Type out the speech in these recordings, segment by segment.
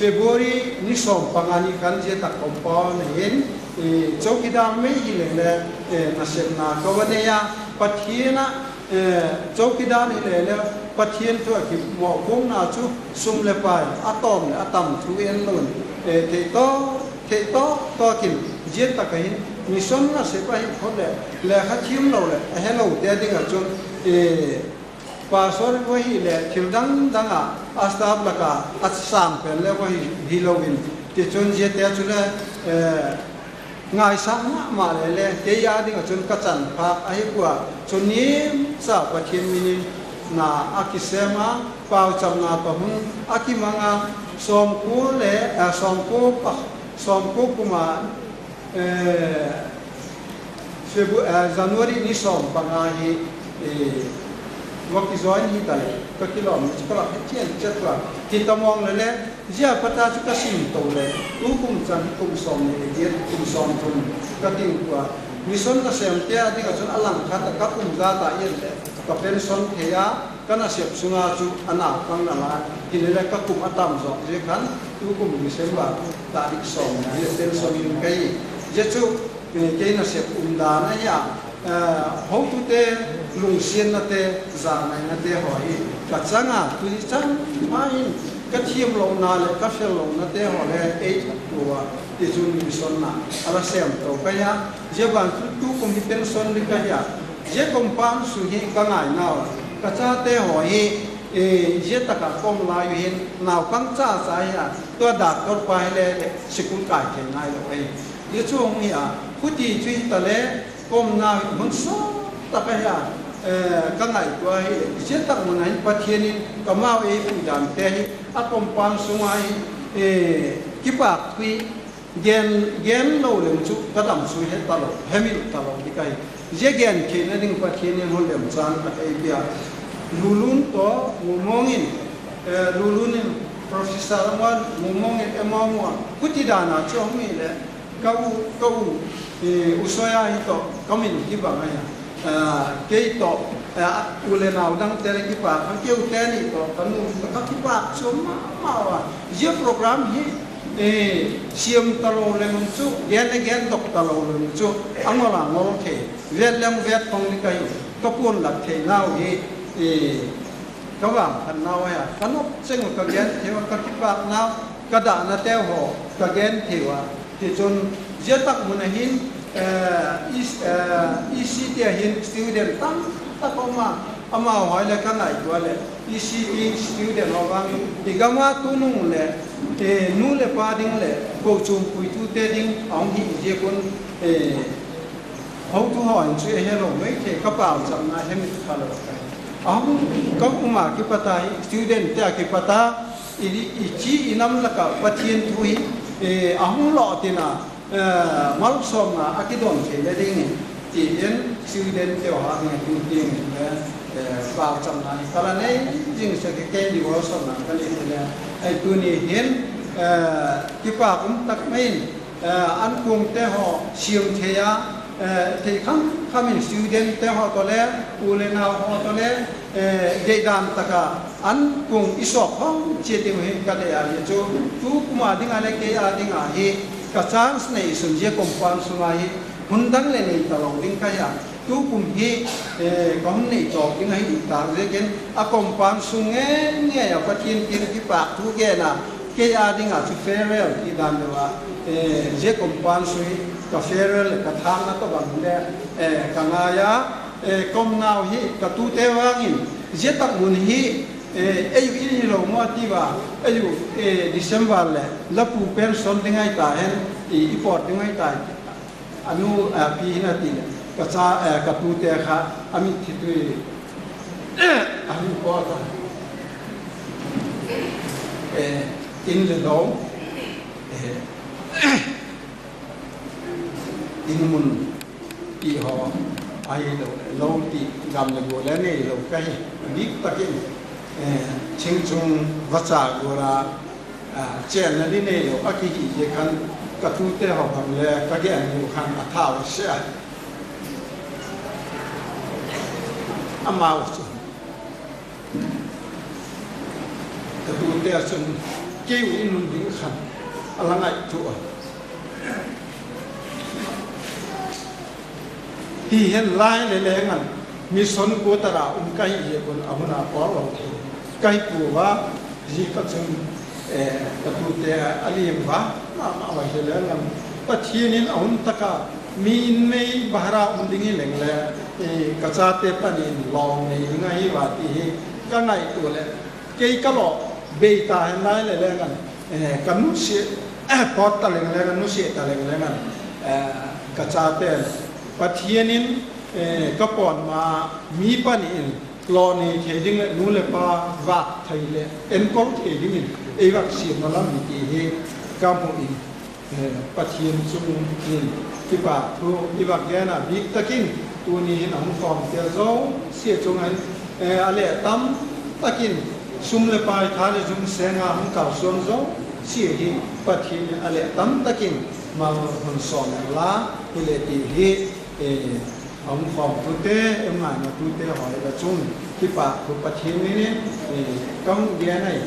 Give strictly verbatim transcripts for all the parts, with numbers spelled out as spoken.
February ni sawm panga ni khan zia tak compound ah hin, eh, chowkidar mai hi leng le, eh, nasepna ka va nei a, Pathian a, eh, chowkidar hi leng le, Pathian thu a kimoh khumna chu sum le pai, a tawm le a tam thu en lou in, eh, thei tawk, thei tawk tawk in, zia tak ah hin, mission nasep a hi khop le, lekha thim lou le, a he lou te ding a chun, eh, Pastor va hi le thil dangdang a, a staff laka a sang pen le va hi, hi lou in. Tichun ziate chu le, eh, ngaisang mahmah le le, kei a ding a chun ka chan phak ahi pua. Chun nim sa Pathian min in na a kisem a, pauchapna toh hun a kimang a, sawmkua le, eh, sawmkua pa, sawmkua kum a, eh, Febru-, eh, January ni sawm panga hi, eh, va kijoin hi ta le, ka kilawm, ka lak hi chian chet tua. Hi ta mawng le le, zia pat a chu ka sim tou le, tukum chan kum sawm le, zia kum sawm thum ka ding tua. Mission ka sem te a ding a chun a langkhat a ka kum za ta i et le, ka pension thei a, ka nasep sunga chu a naupang na la, hi le le ka kum a tam zawk ziak khan, tukum December tarik sawm ni a pension in ka hi. Zia chu, eh, kei nasep umdan ahi a, eh, hotute, lungsiatnate, zahnainate haw hi ka chang a, tu hi chang ma in ka thiam louhna le ka fel louhnate haw le ei tua, tichun mission na a la sem tou ka hi a, zia ban chu tukum hi pension ding ka hi a, zia compound sung hi ka ngai nau, ka chate haw hi, eh, zia taka ka om lai uh hin naupang cha cha hi a, tua doctor pa hi le, le sikul kai thei ngai lou ahi. Zia chu hong hi a, huti chu hi ta le, ka omna hun sawt tak ahi a, eh, ka ngaihtuah hi, zia tak mun ah hin Pathian in ka mau ei puidan te hi, a compound sung ah hi, eh, kipahthu gen, gen lou leng chu ka dam sui he ta lou, he mil ta lou ding ka hi. Zia gen theihna ding Pathian in hun lemchang tak ei pia. Lulun toh Mumong in, eh, Lulun in Professor Amon, Mumong in Amon, huti dan a chu hong hi le, ka u, ka u, eh, U Soya hi toh, ka min kibang ahi a. Ah, kei toh, ah, u le nau dangte le kipak, ka keu te ni toh, ka nu toh, ka kipak sawm mahmah ua. Zia program hi, eh, siam ta lou leng chu, gen le gen dok ta lou leng chu, a ngol a ngol thei. Vet leng vet khong ding ka hi, ka puan lak theihna uh hi, eh, ka vangphatna uh ahi a, ka nop cheng uh ka gen thei ua, ka kipakna uh, ka dahnate haw ka gen thei ua. Tichun zia tak mun ah hin, eh, E C, eh, E C T ah hin student tamtak om a, amau haw le ka ngaihtuah le, E C T student haw vang, i gam a tunung le, eh, nu le pa ding le, kochuam puitute ding, a hong hi ziak un, eh, hotu haw in chu ei he lou maithei, ka pauchapna he mit kha lou ka hi. A hong, ka um a kipat a hi, student te a kipat a, i, i chi i nam laka Pathian thu hi, eh, a hong lawh tin a, eh, malsawmna a kidon thei le ding in, ti in student te haw a ding a tu ding in le, eh, pauchapna hi ka la nei zing sek, kei devotion na ka nei le, eh, tuni hin, eh, kipak um tak mai in, eh, ankuangte haw siam thei a, eh, thei kham kham in student te haw toh le, u le nau haw toh le, eh, deihdan taka ankuang i sawk khawm chiat ding uh hi ka deih a, hi chu tukum a ding a le kei a ding a hi ka chance neih sun zia compound sung ah hi hun dang le nei ta lou ding ka hi a, tukum hi, eh, ka hun nei tawp ding ahi ding tak ziakin a compound sung ngei ngei a Pathian kiang kipahthu gen a, kei a ding a chu farewell ti dan deuh a, eh, zia compound sung hi ka farewell le ka thangna toh bang le, eh, ka ngai a, eh, ka omna uh hi ka tute vang in zia tak mun hi, eh, ei uh i hi lou maw ti ua, ei uh, eh, December le la pu pension ding ahi ta hen, i, i pawt ding ahi ta. A nu, eh, pi hin a ti le, ka cha, eh, ka tute kha a mit thi tui, a hun pawt a. Eh, inn le lou, eh, inn mun ti haw ahi lou, lou ti gam le gua le nei lou ka hi. Dik takin, eh, Chingchung vacha gua la, ah, chenna di nei lou a kihih ziak khan ka tute haw bang le ka gen uh khan a thau se a. Amau chu ka tute a chun kei uh i nun ding khan a la ngaihtuah a. Hi hen lai leh leng an, mission quarter a um ka hih ziak un a hun a pawl lou thei ka hi pua, ziak a chun, eh, ka tute a lim va mahmah uh hi leng an, Pathian in a hun tak a mi in mei bahra um ding hi leng leh, eh, ka chate panin lawng nei ding ahi va ti hi ka ngaihtuah leh, kei ka lawh bei ta hen lai leh leng an, eh, ka nusia, eh, pawt ta leng leng an, nusia ta leng leng an, eh, ka chaten Pathian in, eh, ka pawt ma mi panin lawh nei thei ding leh nu leh pa vak thei leh enkol thei dingin ei vak siam na lam hi ti hi ka mu in, eh, Pathian chung in kipahthu i vak gen a, bik takin tuni hin a hong khawmte zosia chung ah, eh, a leh tam takin sum leh pai, tha leh zum seng a hong kalsuan zosia hi Pathian in a leh tam takin mal hon sawm hen la, hi leh ti hi, eh, a hong khawmtute, em ngainatute hawi leh chung kipahthu Pathian min in, eh, ka hon gen ahi,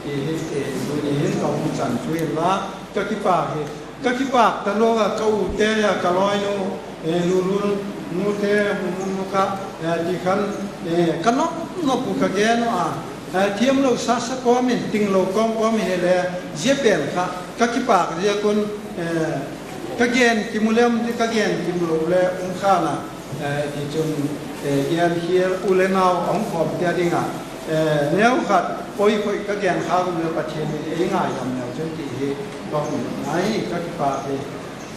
eh, eh, tuni hin ka hon chan thu hi la, ka kipak hi, ka kipak ta lou a, ka ute a, ka lawinu, eh, Lulun nu te, Mumun nu ka, eh, ti khan, eh, ka nop nop uh ka gen uh a, eh, thiam lou sasa kawm in, ting lou kawm kawm in hi leh, zia pen kha ka kipak ziak un, eh, ka gen kim uh leh um di, ka gen kim lou leh um kha na, eh, ti chun, eh, gen hial u leh nau a hong khawmte a ding a, eh, neu khat poi khoi ka gen kha uh leh Pathian in ei ngaidam neu chun ti hi ka hon ngai, ka kipak hi.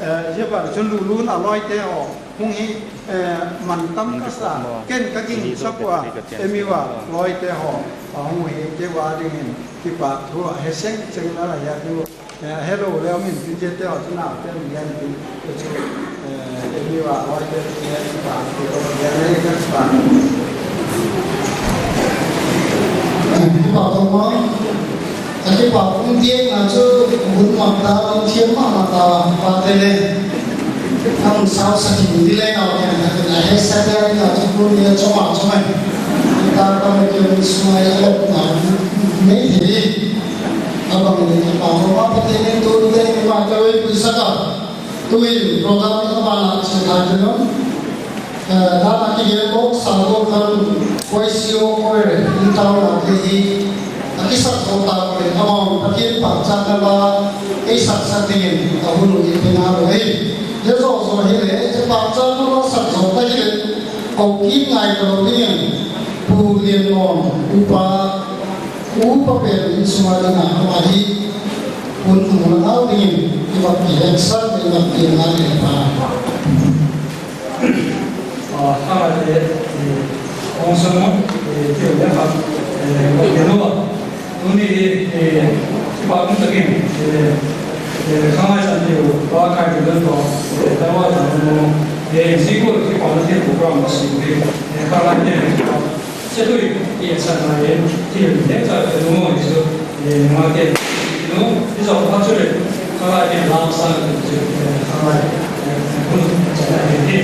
Eh, zia ban chun Lulun a lawite haw hong hi, eh, man tam ka sa, ken ka gingcha pua, M U a lawite haw a hong hi, kei ua dingin kipahthu a he seng cheng na la ya tu. Eh, hello, leh min tin je te aw, tu na te min yan tin, te chu, eh, te mi wa, wa te te, eh, pa, te ko, ya ne, ya pa. Kipak thou ma, a kipak um diak na chu, hun ma ta, thiam ma ma ta, pa te le. Ang sau sa ki di le na, ya na, ya he sa ya na chu, ku ni chu ma chu mai. Ta ka me ki sung ai, a lop na, me hi. A bang in a pa, Pathian in tute in ma ka wei pui saka. Tuin program in a bang a chi thai te nom. Eh, dan a ki gel bok sa bok kan koi sio koi re, in tau na te hi. A ki sak ko ta ko le, a bang Pathian pa cha na ba, ei sak sak te in, a hun i pe na lo ei. Ye zo zo hi le, ei pa cha na ba sak zo ta hi le. Ko ki ngai ko ding in, pu lien nom, upa, Upa pen in sung a ding a, amah hi hun hong la nau dingin, i va pi lek sak, i va pi ngal leh pa. Ah, khanglai te, eh, hong sang, eh, te le kha, eh, va pi lo. Tuni, eh, kipak takin, eh, eh, khanglai san te, pa kai te lo, eh, ta wa ta mo, eh, si ko kipak te program si, eh, khanglai te, Chetui, i san lai in, thil dek zat ka lungmuang hi chu, eh, mate, nu, i zong pha chu le, khanglai in lam sang chu, eh, khanglai, eh, hun, chan lai in hi.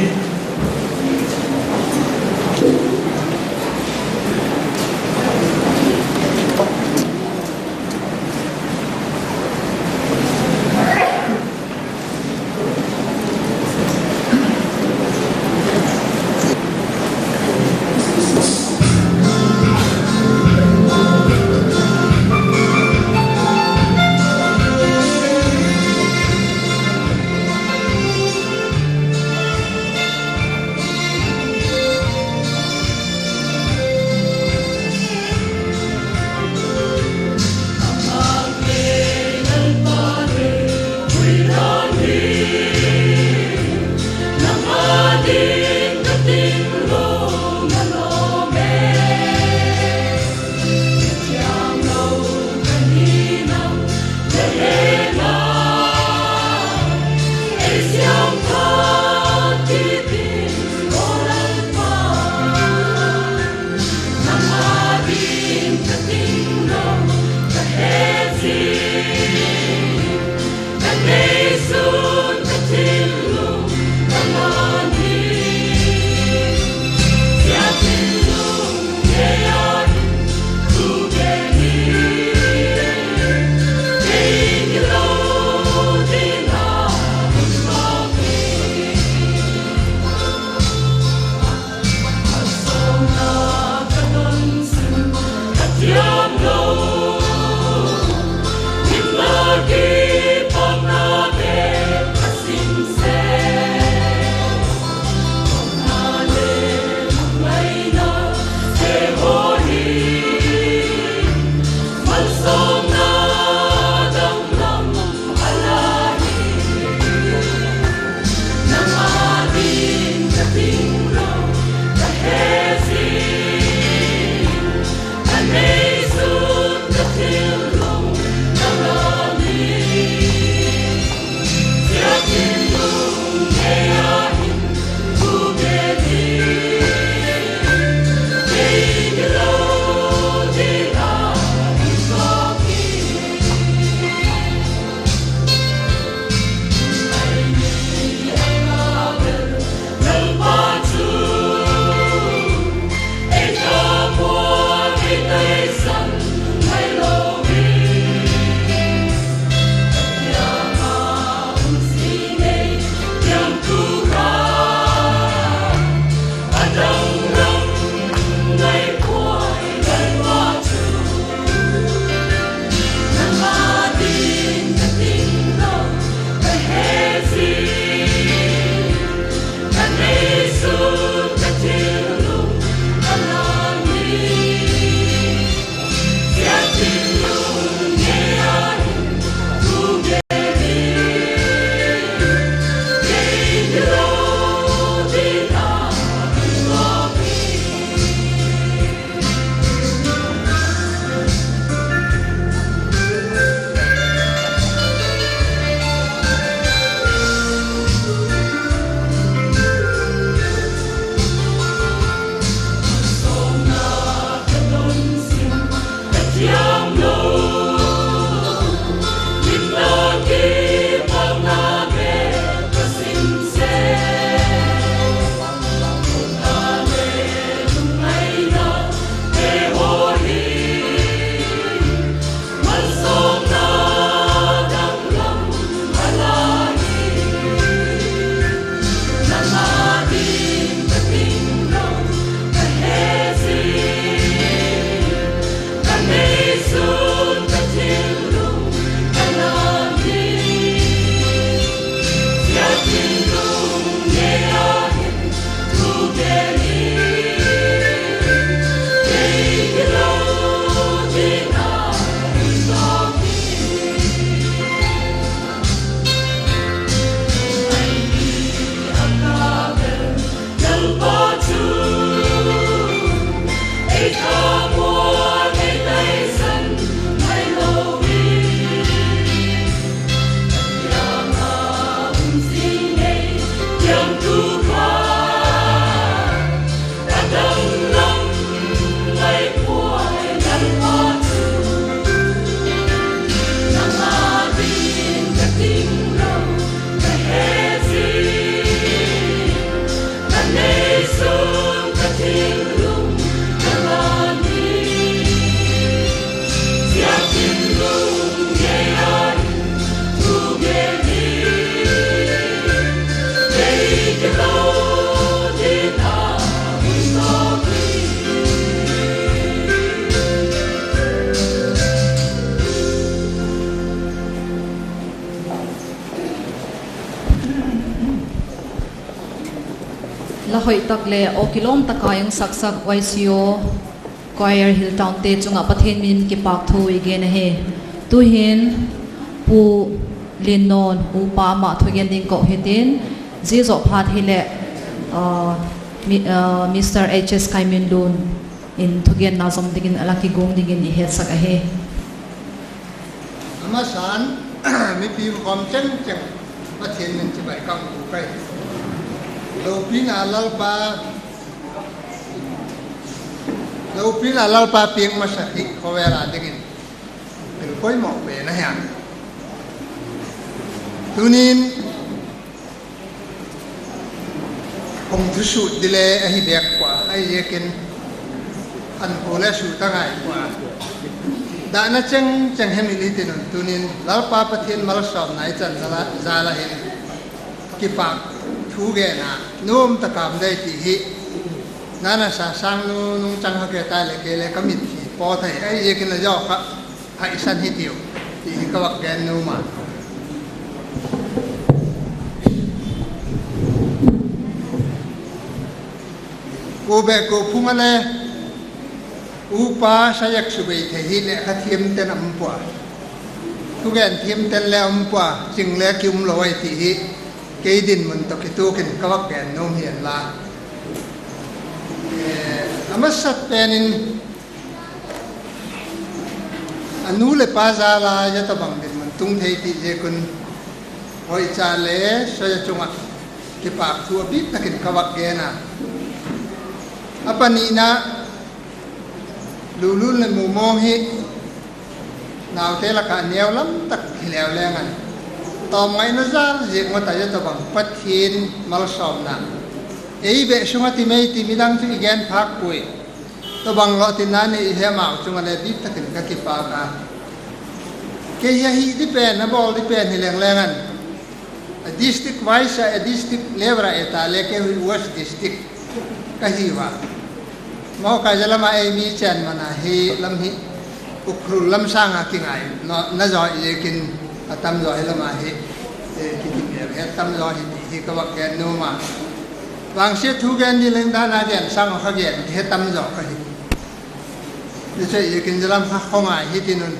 Hoihtak leh aw kilawm taka i hong saksak Y C O Choir Hilltown te chungah Pathian min kipahthu i gen ahi. Tuhin Pu Linnon upa amah thugen ding ka hih in, zia zoh phat hileh, uh, mi-, uh, Mister H S Kaiminlun in thugenna zom dingin a la kigong dingin i hehsak ahi. A masa in, mipi khawm chengcheng Pathian min chibai ka hon ko kai. Loupina Lalpa, loupina Lalpa piang masa hi khovel a dingin. Pil poimoh pen ahi a. Tunin hong thusut di leng ahi bek pua, ahihziakin an ko le sut a ngai pua. Dahna chengcheng hemil hitin un tunin Lalpa Pathian malsawmna i chan zal a, zal a hin kipak thu genna nuam taka om dai ti hi. Nana Sasangnu nungchang kha kei ta leh kei leng ka mitthi pawt hi, ahihziakin a zawh kha haisan hi tiu, ti hi ka vak gen nuam a. Ko beh ko phung a leh upa sa yak subei thei hi leh kha thiam ten om pua. Thugen thiam ten leng om pua, ching leng ki um lou ahi ti hi. Kei dinmun toh kitukin ka vak gen nuam hi inla. Eh, a masa penin a nu leh pa zal a zia tabang dinmun tung thei ti ziak un hoihcha leh soi a chungah kipahthu a bik takin ka vak gen a. A panina, Lulun leh Mumong hi naute laka neu lam tak hi leu leng an, tawmngaihna zal ziak mah ta zia tabang Pathian malsawmna ei beh sung a ti mai ti midang chu i gen phak pui. Tabang lohchinna nei i hi amau chungah leng bik takin ka kipak a. Kei hi a hih di pen, a bawl di pen hi leng leng an, a district wise a, a district level a et a leh kei hi West District ka hi ua. Mawkai zia lam a ei mi chen man a hi lam hi Ukhrul lam sang a kingai na, na zaw ziakin a tamzaw hi lam a hi, eh, ki, ki, eh, a tamzaw hi ti hi ka vak gen nuam a. Vangsiat thu gen di leng dan a gen sang a kha gen di hi tamzaw ka hi. Ni choi ziakin zia lam kha khong ai hitin un.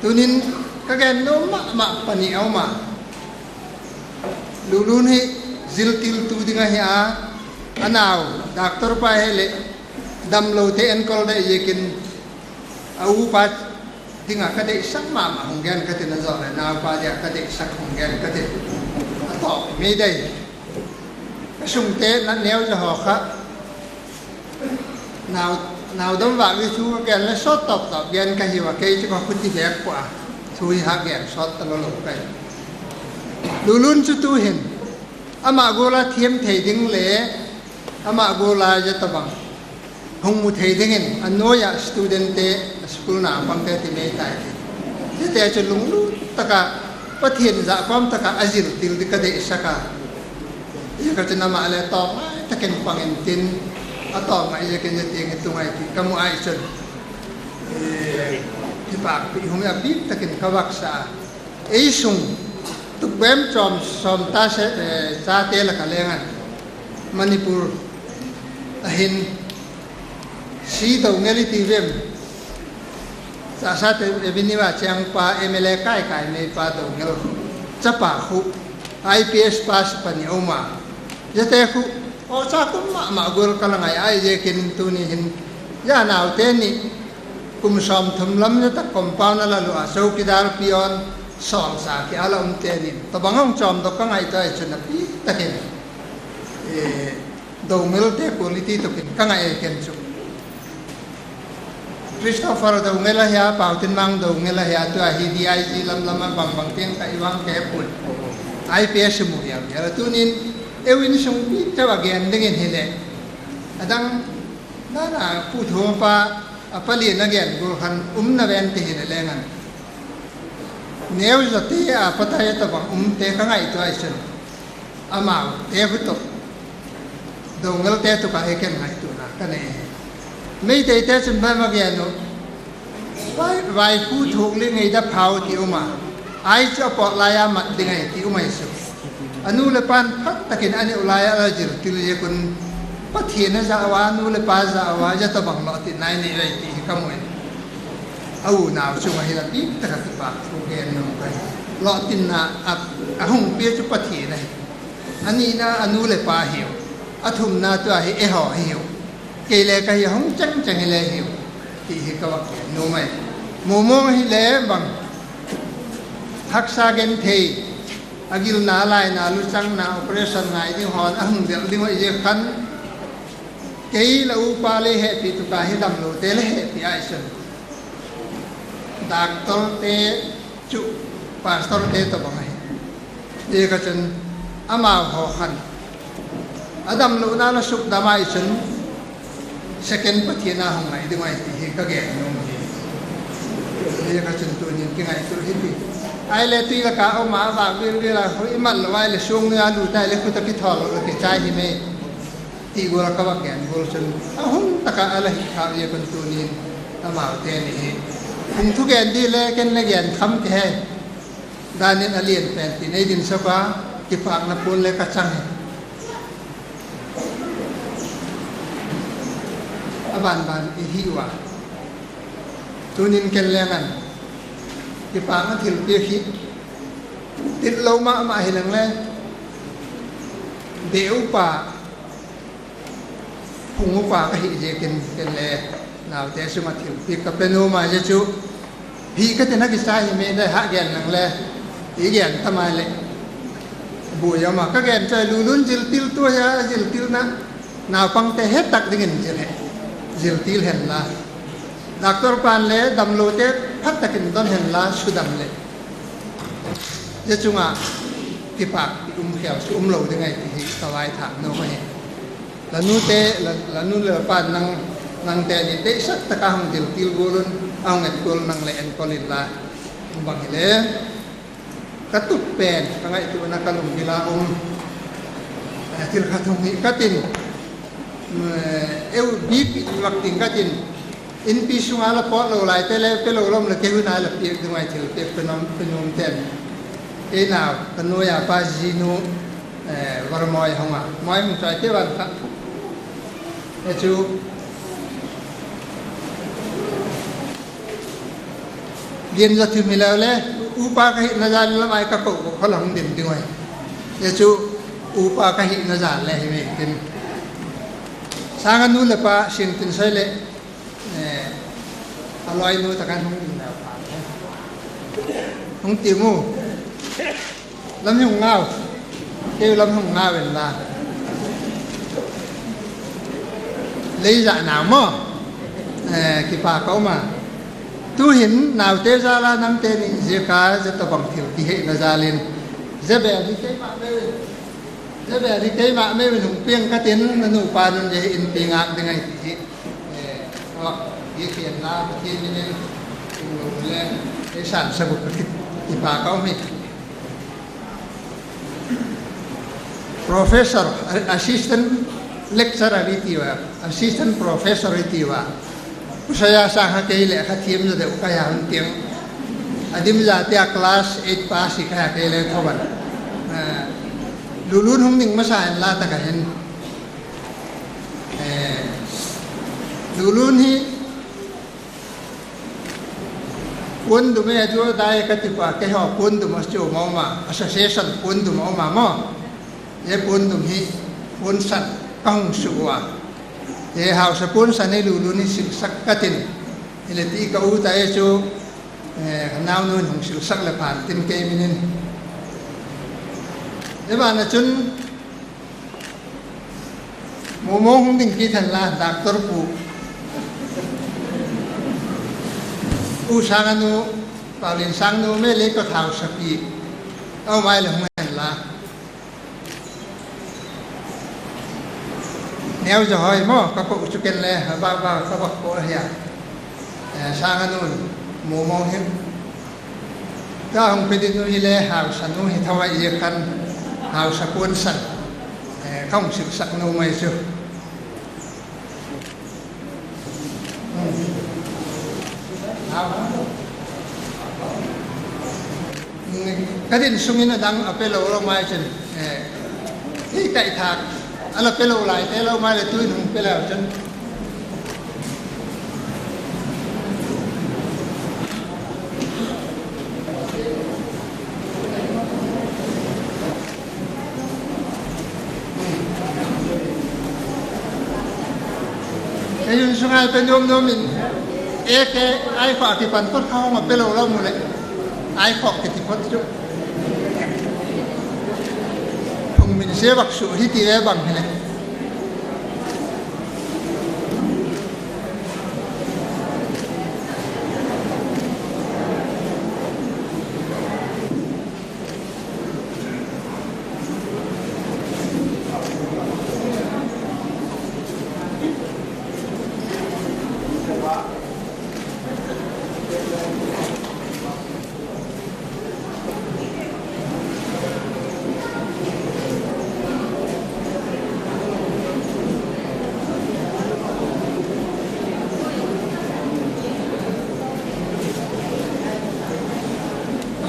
Tunin ka gen nuam mahmah pani a om a. Lulun hi ziltiltu ding ahi a, a nau doctor pa hi leh damlou te enkol dai ziakin a upa dinga ka deihsak mahmah hong gen ka tin, a zawh leh naupa dia ka deihsak hong gen ka tin. A tawp mai dai. Ka sungte na neu zaw haw kha. Nau, nau dom vak i thu ka gen leh sawt tawptawp gen ka hi ua, kei chu ka khuti bek pua. Thu hi ha gen sawt ta lou lou ka hi. Lulun chu tuhin amah gual a thiam thei ding leh amah gual a zia tabang hong mu thei dingin a nuai a student te, a school naupangte ti mai tai ti. Ziate chu lunglut taka Pathian zah kawm taka a ziltil di ka deihsak a. Ziak a chu amah leh tawmngai takin pang intin, a tawmngai ziakin zia tiang i tung ai ti ka mu ai chun, eh, kipakpih hun a bik takin ka vak sa a. Ei sung tukbem chawm sawm ta se, eh, chate laka leng an Manipur a hin C Doungel i ti vem, Sasate Avenue a chiang pa M L A kaikai mai pa Doungel chapa khu I P S pass pani a om a. Ziate khu aw cha kum mahmah gual ka la ngai ai ziakin tuni hin zia naute nih kum sawmthum lam zia tak compound a la lua, chowkidar peon sawlsa kia la omte nih tabang hong chawmdok ka ngaihtuah ai chun a bik takin, eh, Doungel te quality tokin ka ngai e ken chu. Christopher Doungel ahia, Pautinmang Doungel ahia, tua hi D I G lamlam a bangbang tiang ka i vang kei pun. I P S mu hiam hiam. Tunin eu in sung bik chauh a gen dingin hileh, a dang nana Pu Thum pa a pali na gen gual khan um na ven ti hileh leng an. Neu zawte a patai tabang umte ka ngaihtuah ai chun, amaute hu toh Doungel te tuk a hi ken ngaihtuahna ka nei. Meitei te chun bang a gen uh, vai, vai pu thuk li ngei da phau ti um a, ai chu a pawt lai a mat ding ai ti um ai su. A nu leh pa'n phat takin a neulai a la ziltil ziak un Pathian a zah ua, nu leh pa zah ua, zia tobang lohtinna i nei ve chih hi ka mu in. A unau chungah hi la bik taka kipahthu gen nuam ka hi. Lohtinna a, a hongpi chu Pathian ahi. A nihna a nu leh pa hi uh. A thumna tua hi eihaw hi uh. Kei leh ka hi hong chengcheng hi leh hi uh. Chih hi ka va gen nuam ahi. Mumong hi leh bang haksa genthei, a gilna laina luchangna operation ngai ding hon a hong delh ding uh ziak khan, kei la upa leh hehpih tuka hi damloute leh hehpih ahi sun. Doctor te chu pastor te tobang ahi. Ziak a chun amau haw khan a damlouhna la sukdam ahi sun second Pathian a hong ngai ding ahi chih hi ka gen nuam hi. Ziak a chun tuni'n kingaihtuah hi ti. Ai leh tui laka om a vak bilbil a hoih i mat lou ai leh sung nui a lut ai leh khut a kithawl lou leh kichai hi mai. Ti gual ka va gen gual chun a hun taka a la hih kha ziak un tuni'n amaute ni hi. Hong thugen di leh ken leh gen tham kei hi. Danin a lian pen tin ei din sapa kipakna pun leh ka chang hi. A banban i hi ua. Tuni'n ken leng an kipakna thilpiak hi. Titlou mahmah hi leng leh deupa phung upa ka hih ziakin ken leh naute sungah thilpiak ka pe nuam a, zia chu hih ka tin a kisa hi mai dai hah gen lang leh i gen ta mai leh bu yama ka gen chai lulun ziltil tua ya ziltilna naupangte het tak dingin zil he ziltil hen la. Doctor pan leh damloute phat takin don hen la sudam leh. Zia chunga kipak i um khial chu um lou ding ahi ti hi ka vaithak nuam ahi. La nute, la, la nu leh la pa nang, nangte ni deihsak taka hong ziltil gual un, a hong enkol nang leh enkol inla. Bang hileh ka tup pen, ka ngaihtuahna ka lungdil a om. Eh, thil khat hong hih ka tin, eh, eu bip in vak ding ka tin, Innpi sunga la pawt lou laite leh pe lou lom leh kei hun a la piak ding ahi thilpiak pe nuam, pe nuam ten. Kei nau, ka nuai a pa zinu, eh, Varmoi hong a. Moi hong chai te van kha. E chu. Gen za thim hi leh leh, upa ka hihna zan lam ai ka ko ko kha lang dim ding ahi. E chu, upa ka hihna zan leh hi mai tin. Sanga nu leh pa sin tin sai leh, Eh, a loi nu takan hong ding nau pa. Hong ti mu. Lam hong ngau. Kei lam hong ngau en la. Lei za nau maw. Eh, kipak ka um a. Tuhin naute zal a nangte ni ziaka zia tobang thil kihei na zal in. Zia bel hi keimah mai. Zia bel hi keimah mai hong piang ka tin na nupa nun zia hi innpi ngak ding ahi ti. Eh, oh, i pianna, Pathian min in, tung lo le, i san sa bu ka kit, i pa ka om hi. Professor, a-, assistant lecturer i ti ua, assistant professor i ti ua. Pu Saya sang ha kei leh kha thiam za deuh ka hi a hun tiang. A dim za tia class eight pass i ka hi a kei leh thoban. Eh, Lulun hong ning masa hen la ta ka hen. Eh, Lulun hi puandum e, a chu dai ka ti pa kei haw puandum a chu maw ma, association puandum a maw ma. Zia puandum hi puansan ka hong su ua. Zia hausa puansan hi Lulun hi silhsak ka tin. Hileh ti ka ut a e chu, eh, ka naunu'n hong silhsak leh phan tin kei min in. Zia ban a chun Mumong hong ding kit hen la, Doctor Pu. U Sanganu, Paulinsangnu, me lei ko thau sapi. Au mai leh hong hen la. Neu za hoi maw, ka ko chu ken leh, ba, ba, ka ba ko hia. Eh, Sanganu, Mumong hi. Ka hong pe di nu hi leh hausa nu hi thou a i khan hausa puansan. Eh, ka hong silhsak nu mai chu. Ka din sungin a dang a pe lou lou mai chun. Hei, kaihthak a la pe lou lai te lou mai le tuin hong pe leu chun. Ei un sungai pe nuamnuam in, e ke ai khawk kipan kot kha hong a pe lou lou mu le. Ai khawk te kipan chu. Thong min se vak su hi ti ve bang hi le.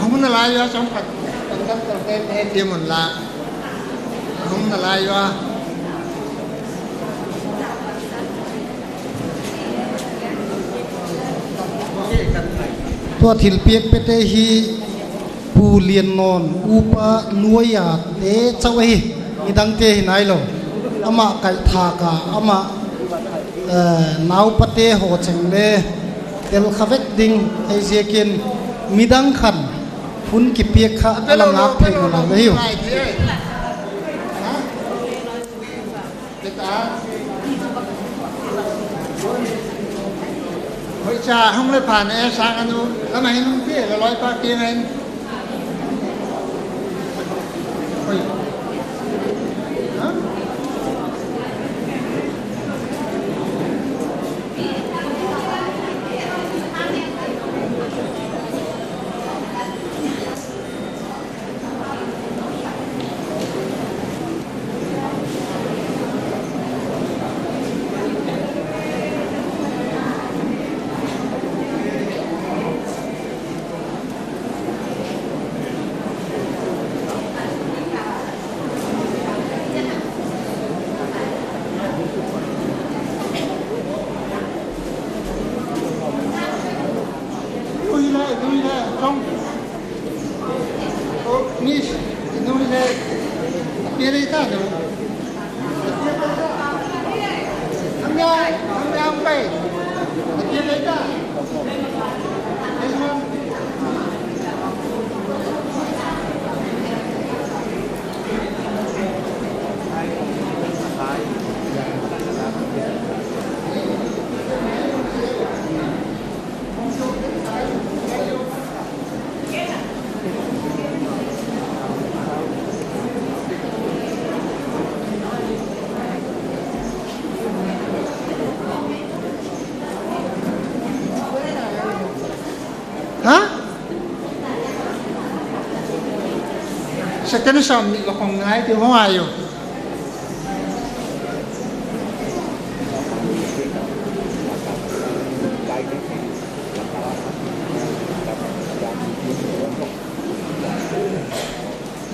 Hong na lai ua, chong pat, pat, pat, pat, pat, pat, tiam un la. Hong na lai ua. Tua thilpiak pete hi Pu Lian Nawn upa nuaia te chauh ahi, midangte hi nai lou. Amah kaihthak a, amah, eh, naupate haw cheng le tel kha vek ding ahi ziakin midang khan hun kipiak kha a la ngak theih nawn lo ahi uh. Hoih cha hong le phan e, sang a nu, lam a hin hong pi, la loi pa pi ngai. Hoih. Ha? Ha? Second sam ni la khong ngai ti hong ai uh.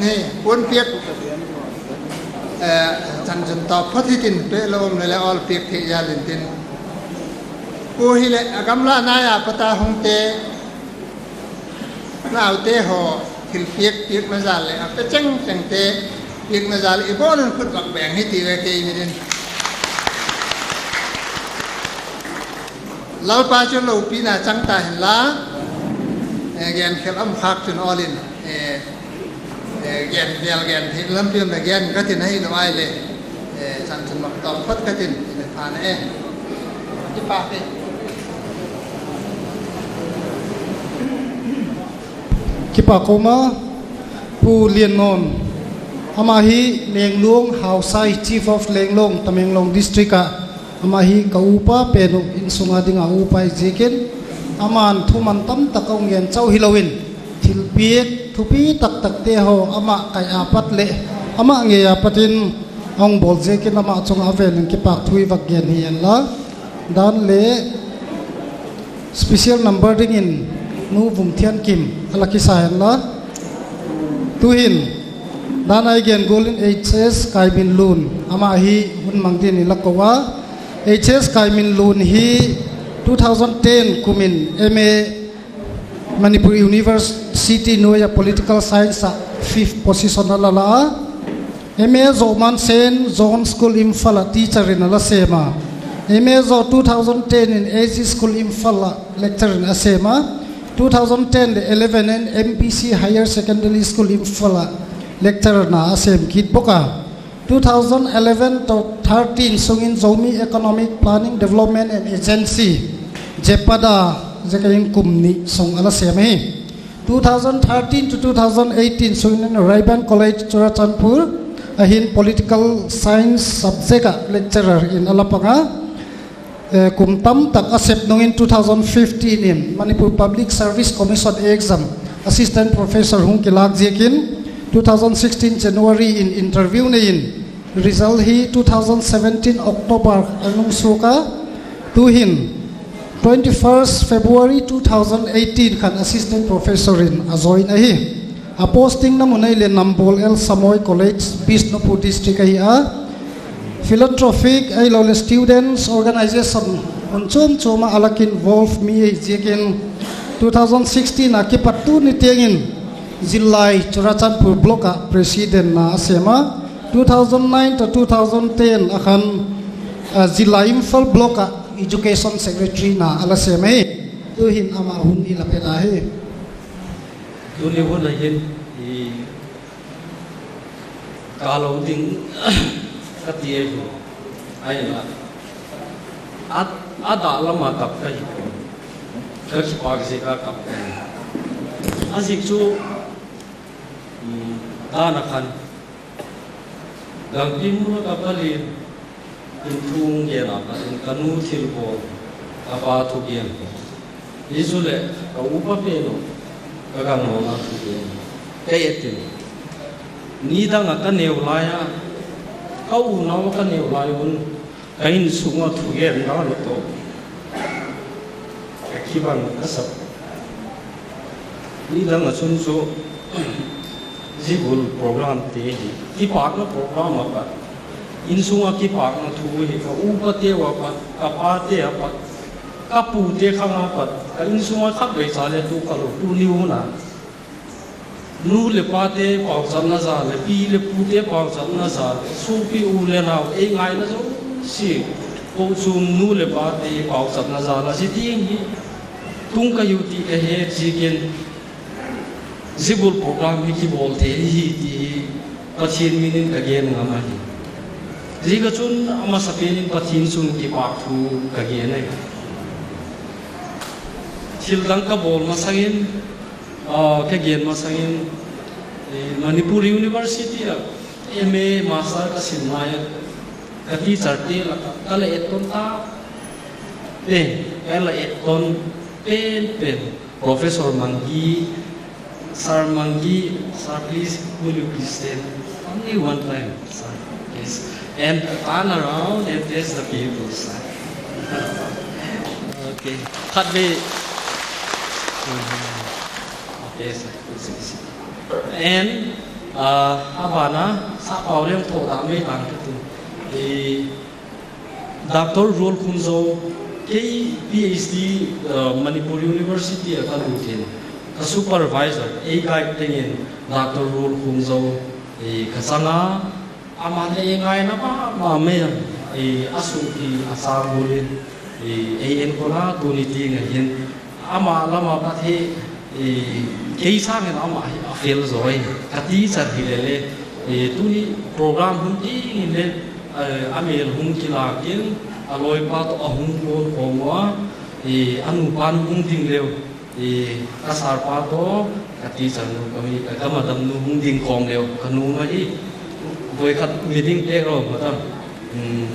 Ni, puan piak, eh, chan chun tawp phot hitin pe lou om le le awl piak theih hial intin. Pu hi le a gamla nai a pat a hong te, naute haw, thilpiak piakna zal le a pe chengcheng te piakna zal i bawl in khut vak beng hi ti ve kei min in. Lalpa chu lopina chang ta hen la, eh, gen khel om khak chun awl in, eh, eh, gen vial gen hi lampi om le gen ka tin ahi lou ai le, eh, chan chun mak tawp phot ka tin, in phan e. Kipak e. Kipak a om a, Pu Lian Nawn. Amah hi Lenglong Hausai, Chief of Lenglong, Tamenglong District a. Amah hi ka upa pen uh, innsung a ding a upa ahi ziakin. Aman thuman tamtak a hong gen chauh hilou in, thilpiak thupi taktak te haw amah kai a pat le amah ngei a pat in hong bawl ziakin amah chung a vel in kipahthu i vak gen hi en la. Dan le special number dingin Nu Vumthiankim a la kisa hen la. Tuhin Dan a i gen gual in H S Kaiminlun, amah hi hun mang dingin i la kou a. H S Kaiminlun hi two thousand ten kum in M A Manipur University nuai a Political Science a fifth position a la la a. M A zoh man Saint John School Imphal a teacher in a la sem a. M A zoh two thousand ten in A G School Imphal a lecturer in a sem a. Two thousand ten leh eleven in M B C Higher Secondary School Imphal a lecturer in a sem kit bawk a. Two thousand eleven to thirteen sungin Zomi Economic Planning Development and Agency, ZEPAD a ziak in kum nih sung a la sem hi. Two thousand thirteen to two thousand eighteen sungin Raiban College Churachandpur a hin Political Science subject a lecturer in a la pang a. Eh, kum tamtak a sep nungin two thousand fifteen in Manipur Public Service Commission exam assistant professor hong kilak ziakin two thousand sixteen January in interview nei in, result hi two thousand seventeen October a nung suk a. Tuhin twenty-first February two thousand eighteen khan assistant professor in a join ahi. A posting na mun ahihleh Nambol L Samoi College, Bishnupur District ahi a. Philanthropic ahilouleh students organization mun chom chom a a lak involve mi ahi ziakin two thousand sixteen a kipat tuni tengin Zillai Churachandpur Block a president in a sem a. Two thousand nine to two thousand ten a khan, ah, Zillai Imphal Block a education secretary in a la sem hi. Tuhin amah hun i la pe ta hi. Tuni hun a hin i ka lo ding ka ti ahi. Ai la. A, a dah lam a kap ka hi. Ka kipak ziak a kap ka hi. A ziak chu, mm, dan a khan Gangpi mun a ka pal in, in thu gen a pat in ka nu thil bawl, ka pa thugen. Hi chu leh ka upa pen uh, ka gangnawn a thugen. Ka et in. Nidang a ka neu lai a, ka unau a ka neu lai un, ka innsung a thugen dan uh toh ka kibang ka sa. Nidang a chun chu zibul program te hi, kipakna program a pat, innsung a kipakna thu hi, ka upa te uh a pat, ka pa te a pat, ka pu te khang a pat, ka innsung a khatvei cha leh tu ka lo, tuni hun a nu leh pa te pauchapna za leh, pi leh pu te pauchapna za leh, supi u leh nau, ei ngaihna zosia kou chung nu leh pa te pauchapna za la zi ding hi tung ka hi uh chih ka het ziakin zibul program hi kibawl thei hi ti hi Pathian min in ka gen ngam ahi. Ziak a chun a masapen in Pathian chung kipahthu ka gen ahi. Thil dang ka bawl masang in, ah, ka gen masang in, eh, Manipur University a M A Master ka sim lai a, ka teacher te lak ah ka la etton ta pen, ka la etton pen pen Professor Mangi, Sir Mangi, sir, please, will you please stand? Only one time, sir, please. And turn around and face the people, sir. Okay. Khatvei. Okay, sir. And, uh, a ban ah, Sir Pau Lian Tho da mai tang ka tu. Eh, Doctor Ruolkhunzo, kei P H D, uh, Manipur University a ka lut in, ka supervisor, ei guide tengin Doctor Ruolkhunzo, eh, ka chang a, amah leh ei ngaihna mahmah mai a, eh, a suhpi a sang bul in, eh, ei enkol a tuni teng a hin, amah lam a pat hi, eh, kei sangin amah hi a fel zaw hi. Ka teacher hi lele, eh, tuni program hun ding in leh, eh, a mel hong kilak in, a lawipa toh a hong kuan khawm ua, eh, a nupa hong ding leh, eh, ka sir pa toh, ka teacher nu, ka mi, ka madam nu hong ding khawm leh, ka nu mah hi, voi khat meeting pek lou, madam. Hmm,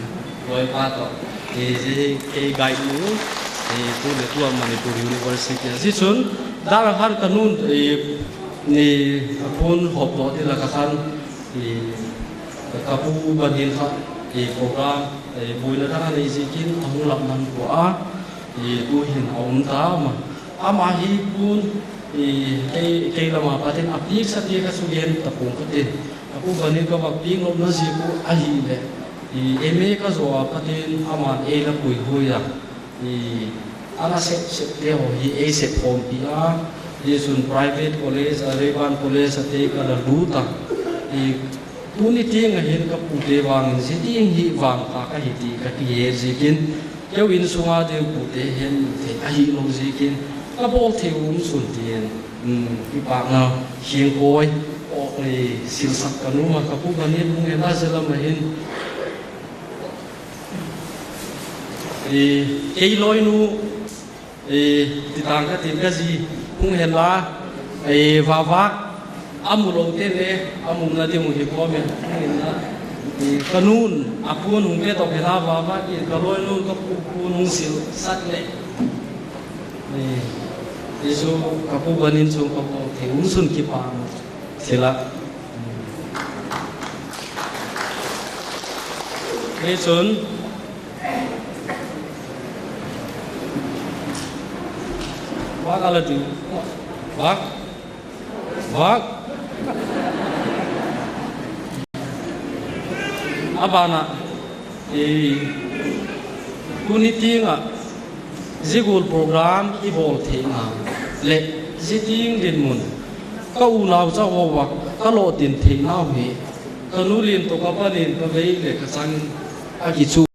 lawipa toh. Eh, zi kei guide nu, eh, tu leh tu a Manipur University a. Zi chun, dan a khan ka nun, eh, eh, phone hawp toh di lak a khan, eh, ka pu ban in kha, eh, program, eh, buaina dang a nei ziakin a hong lam man pua a, eh, tuhin a om ta mah. Amah hi pun, I, kei, kei lam apat in a pik sa te ka sugen ta pung ka tin. Ka pu Van in ka vak pik nop na zik uh ahihleh, i, M A ka zoh apat in aman ei la puihuai a. I, ana sep sep te haw hi ei sep khawm pi a. Hichun private college, a Rayburn College a te ka la lut a. I, tuni tiang a hin ka pute vang in zi tiang hi vang ta ka hi ti ka kihe zikin. Keu in sunga ding pute hen thei ahi lo zikin ka bawl thei um sun tin, um, kipahna hiang koi, o, eh, silsak ka nu ma ka pu Van in hung hen a zi lam a hin. Eh, kei loi nu, eh, ti tang ka tin ka zi hung hen la, eh, vava, a mu lo te le, a mu na ding uh hi ko men, hung hen la. Eh, ka nun, a puan hung pe tok hen la vava, eh, ka loi nun ka pu, puan hung silsak le. Eh, i zu ka pu Van in zu ka pu te, um sun kipahna. Sila. Hichun. Vak a la tu. Vak. Vak. A ban ah. I, tuni tiang a. Zi gul program i bawl theihna leh zi tiang dinmun ka unau chauh haw vak ka lawh tin theihna uh hi ka nu lin toh ka pa lin ka vei leh ka chang a kichu